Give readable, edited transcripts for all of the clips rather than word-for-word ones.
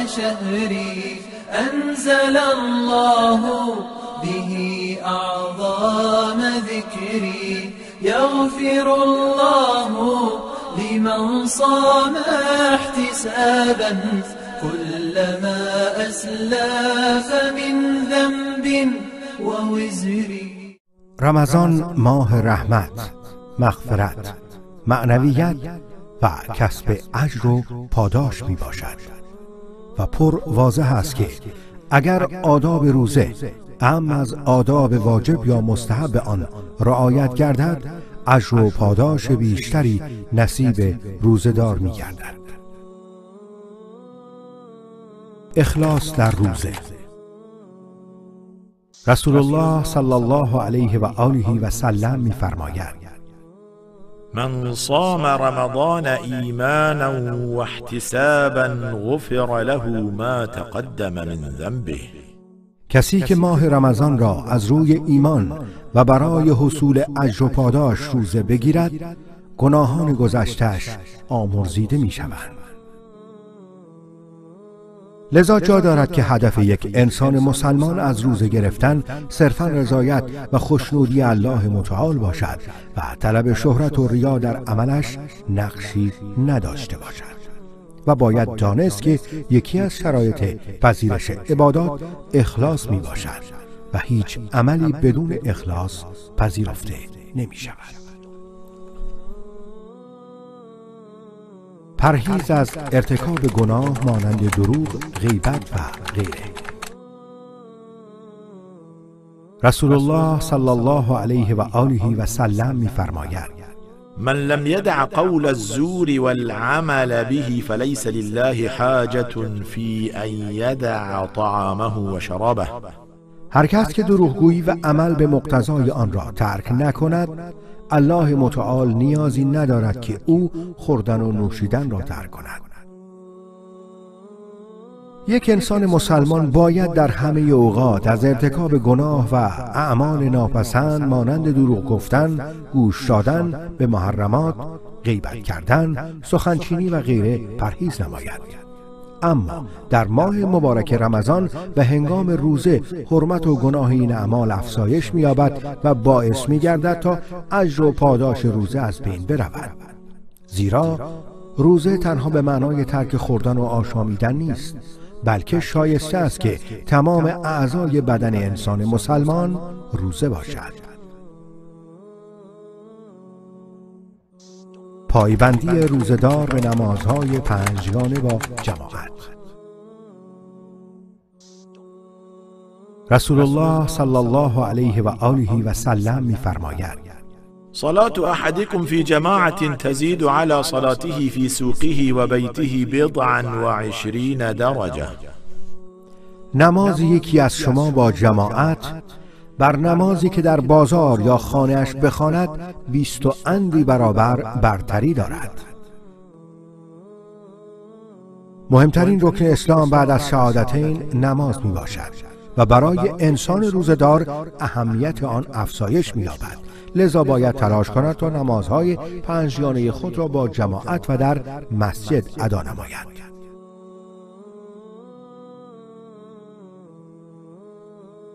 شهري أنزل الله به أعظم ذكري يغفر الله لمن صام احتسابا كلما أسلف من ذنب ووزري. رمضان ماه رحمت، مغفرت، معنویت و کسب اجر و پاداش می باشد و پر واضح است که اگر آداب روزه ام از آداب واجب یا مستحب آن رعایت گردد، اجر و پاداش بیشتری نصیب روزه‌دار می گردد. اخلاص در روزه. رسول الله صلی الله علیه و آله و سلم می فرماید: من صام رمضان ایمانا و احتسابا غفر له ما تقدم من ذنبه. کسی که ماه رمضان را از روی ایمان و برای حصول اجر و پاداش روزه بگیرد، گناهان گذشته‌اش آمرزیده می شوند. لذا جا دارد که هدف یک انسان مسلمان از روزه گرفتن صرفاً رضایت و خوشنودی الله متعال باشد و طلب شهرت و ریا در عملش نقشی نداشته باشد. و باید دانست که یکی از شرایط پذیرش عبادات اخلاص می باشد و هیچ عملی بدون اخلاص پذیرفته نمی شود. پرهیز از ارتکاب گناه مانند دروغ، غیبت و غیره. رسول الله صلی الله علیه و آله و سلم می‌فرماید: من لم يدع قول الزور والعمل به فليس لله حاجة في أن يدع طعامه وشرابه. هر کس که دروغگویی و عمل به مقتضای آن را ترک نکند، الله متعال نیازی ندارد که او خوردن و نوشیدن را ترک کند. یک انسان مسلمان باید در همه اوقات از ارتکاب گناه و اعمال ناپسند مانند دروغ گفتن، گوش دادن به محرمات، غیبت کردن، سخنچینی و غیره پرهیز نماید. اما در ماه مبارک رمضان و هنگام روزه حرمت و گناه این اعمال افزایش می‌یابد و باعث می‌گردد تا اجر و پاداش روزه از بین برود. زیرا روزه تنها به معنای ترک خوردن و آشامیدن نیست، بلکه شایسته است که تمام اعضای بدن انسان مسلمان روزه باشد. پایبندی روزه‌دار به نمازهای پنجگانه با جماعت. رسول الله صلی الله علیه و آله و سلم می‌فرماید: صلاة أحدكم في جماعة تزيد على صلاته في سوقه وبيته 25 درجة. نماز یکی از شما با جماعت بر نمازی که در بازار یا خانه‌اش بخواند 20 و اندی برابر برتری دارد. مهمترین رکن اسلام بعد از شهادتین نماز می باشد و برای انسان روزه‌دار اهمیت آن افزایش می یابد. لذا باید تلاش کند تا نمازهای پنجگانه خود را با جماعت و در مسجد ادا نماید.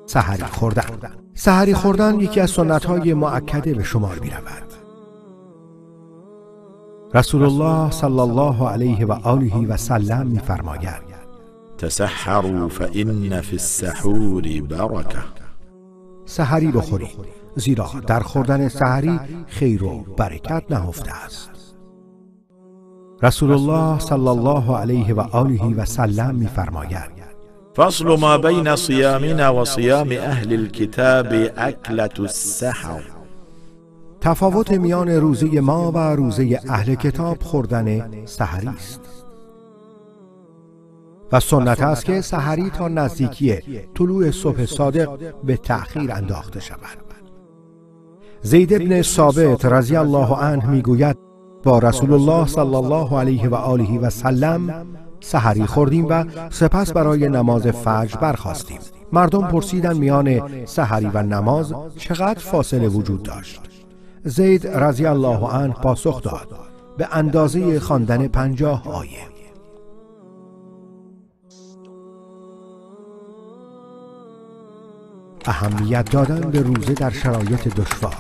سحری خوردن. سحری خوردن یکی از سنت‌های مؤکده به شمار می‌رود. رسول الله صلی الله علیه و آله و سلم می‌فرماید: تسحروا فإن في السحور برکه. سحری بخورید، زیرا در خوردن سحری خیر و برکت نهفته است. رسول الله صلی الله علیه و آله و سلم می‌فرماید: فصل ما بین صيامنا و صيام اهل الكتاب اکلة السحر. تفاوت میان روزه ما و روزه اهل کتاب خوردن سحری است و سنت است که سحری تا نزدیکی طلوع صبح صادق به تأخیر انداخته شود. زید بن ثابت رضی الله عنه میگوید: با رسول الله صلی الله علیه و آله و سلم سحری خوردیم و سپس برای نماز فجر برخاستیم. مردم پرسیدند میان سحری و نماز چقدر فاصله وجود داشت؟ زید رضی الله عنه پاسخ داد: به اندازه خواندن 50 آیه. اهمیت دادن به روزه در شرایط دشوار.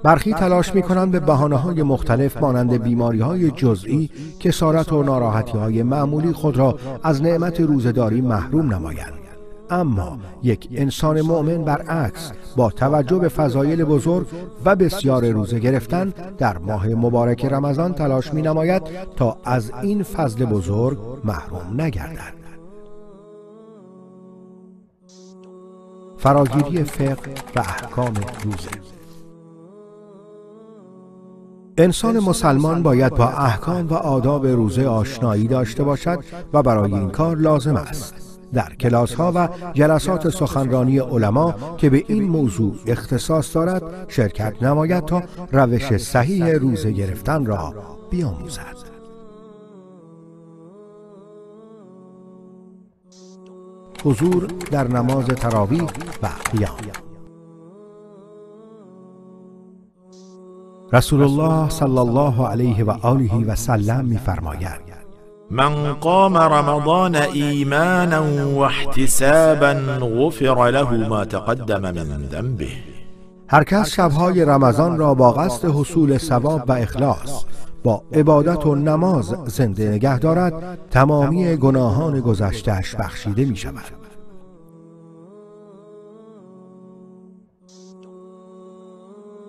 برخی تلاش می‌کنند به بهانه‌های مختلف مانند بیماری‌های جزئی، کسالت و ناراحتی‌های معمولی خود را از نعمت روزه‌داری محروم نمایند. اما یک انسان مؤمن برعکس با توجه به فضایل بزرگ و بسیار روزه گرفتن در ماه مبارک رمضان تلاش می‌نماید تا از این فضل بزرگ محروم نگردد. فراگیری فقه و احکام روزه. انسان مسلمان باید با احکام و آداب روزه آشنایی داشته باشد و برای این کار لازم است در کلاس‌ها و جلسات سخنرانی علما که به این موضوع اختصاص دارد شرکت نماید تا روش صحیح روزه گرفتن را بیاموزد. حضور در نماز تراویح و قیام. رسول الله صلی الله علیه و آله و سلم می‌فرماید: من قام رمضان ایمانا واحتسابا غفر له ما تقدم من ذنبه. هر کس شب‌های رمضان را با قصد حصول ثواب و اخلاص با عبادت و نماز زنده نگه دارد، تمامی گناهان گذشته‌اش بخشیده می شود.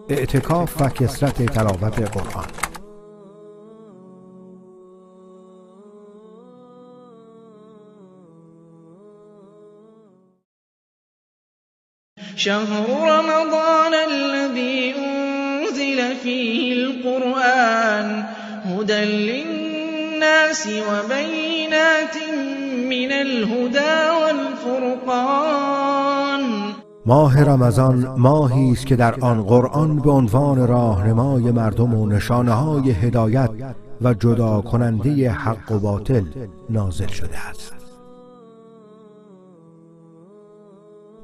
اعتکاف و کثرت تلاوت قرآن. شهر رمضان الذي أنزل فيه القرآن هدى للناس وبينات من الهدى والفرقان. ماه رمضان ماهی است که در آن قرآن به عنوان راهنمای مردم و نشانه‌های هدایت و جدا کننده حق و باطل نازل شده است.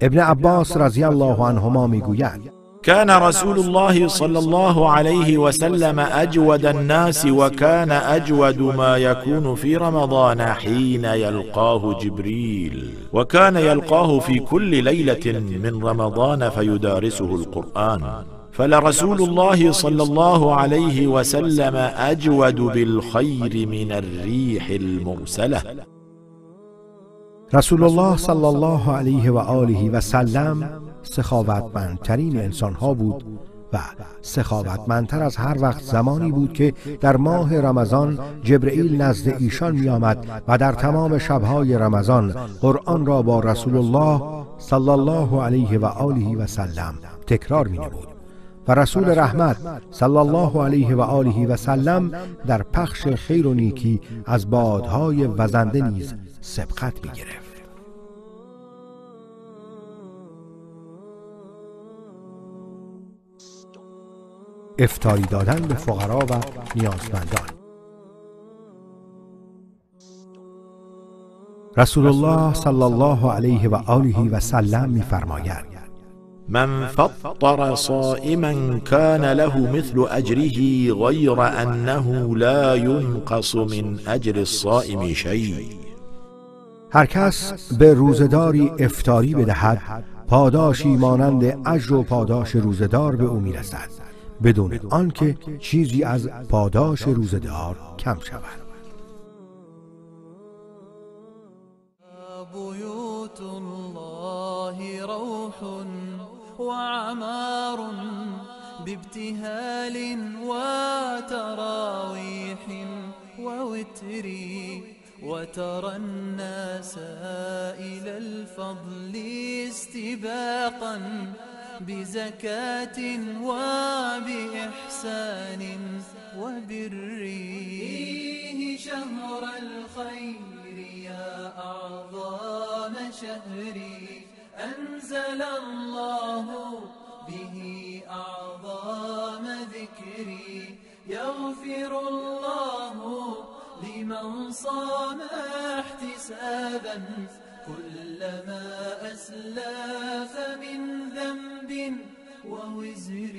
ابن عباس رضی الله عنهما میگوید: كان رسول الله صلى الله عليه وسلم أجود الناس وكان أجود ما يكون في رمضان حين يلقاه جبريل، وكان يلقاه في كل ليلة من رمضان فيدارسه القرآن، فلرسول الله صلى الله عليه وسلم أجود بالخير من الريح المرسلة. رسول الله صلی الله علیه و آله و سلم سخاوتمندترین انسانها بود و سخاوتمندتر از هر وقت زمانی بود که در ماه رمضان جبرئیل نزد ایشان می آمد و در تمام شبهای رمضان قرآن را با رسول الله صلی الله علیه و آله و سلم تکرار می نمود و رسول رحمت صلی الله علیه و آله و سلم در پخش خیر و نیکی از بادهای وزنده نیز سبقت می گرفت. افطاری دادن به فقرا و نیازمندان. رسول الله صلی الله علیه و آله و سلم می‌فرماید: من فطر صائما كان له مثل اجره غیر انه لا ينقص من اجر الصائم شیء. هر کس به روزه‌داری افطاری بدهد، پاداشی مانند اجر و پاداش روزه‌دار به او می‌رسد، بدون آنکه چیزی از پاداش روزه‌دار کم شود. بیوت الله روح وعمار بابتهال وتراويح ووتر، وترى الناس إلى الفضل استباقا بزكاة وبإحسان وبر. فيه شهر الخير يا أعظم شهري، أنزل الله به أعظم ذكري، يغفر الله لمن صام احتسابا كلما أسلف من ذنب ووزر.